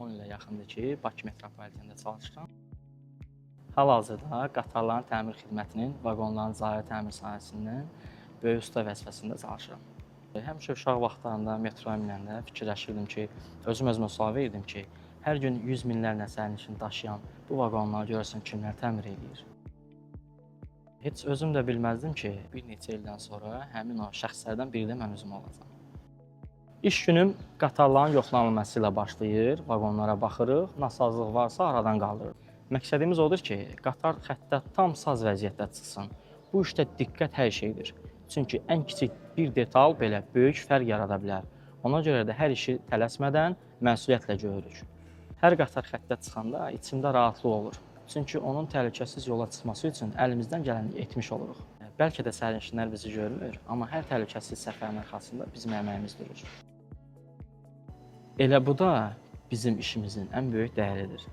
10 ilə yaxındır ki, Bakı metropolitenində çalışıram. Hal-hazırda qatarların təmir xidmətinin vaqonların cari təmir sahəsindən böyük usta vəzifəsində çalışıram. Həmişə uşaq vaxtlarında metroya minəndə fikirləşirdim ki, özüm özümə sual verirdim ki, hər gün yüz minlərlə sərnişin daşıyan bu vaqonları görəsən kimlər təmir eləyir? Heç özüm də bilməzdim ki, bir neçə ildən sonra həmin o şəxslərdən biri də mən özüm olacağam. İş günüm qatarların yoxlanılması ilə başlayır, vaqonlara baxırıq, nasazlıq varsa aradan qaldırırıq. Məqsədimiz odur ki, qatar xəttə tam saz vəziyyətdə çıxsın. Bu işdə diqqət hər şeydir. Çünki ən kiçik bir detal belə böyük fərq yarada bilər. Ona görə də hər işi tələsmədən məsuliyyətlə görürük. Hər qatar xəttə çıxanda içimdə rahatlıq olur. Çünki onun təhlükəsiz yola çıxması üçün əlimizdən gələni etmiş oluruq. Bəlkə də sərnişinlər bizi görmür, amma hər təhlükəsiz səfərin arxasında bizim əməyimiz durur. Elə bu da bizim işimizin ən böyük dəyəridir.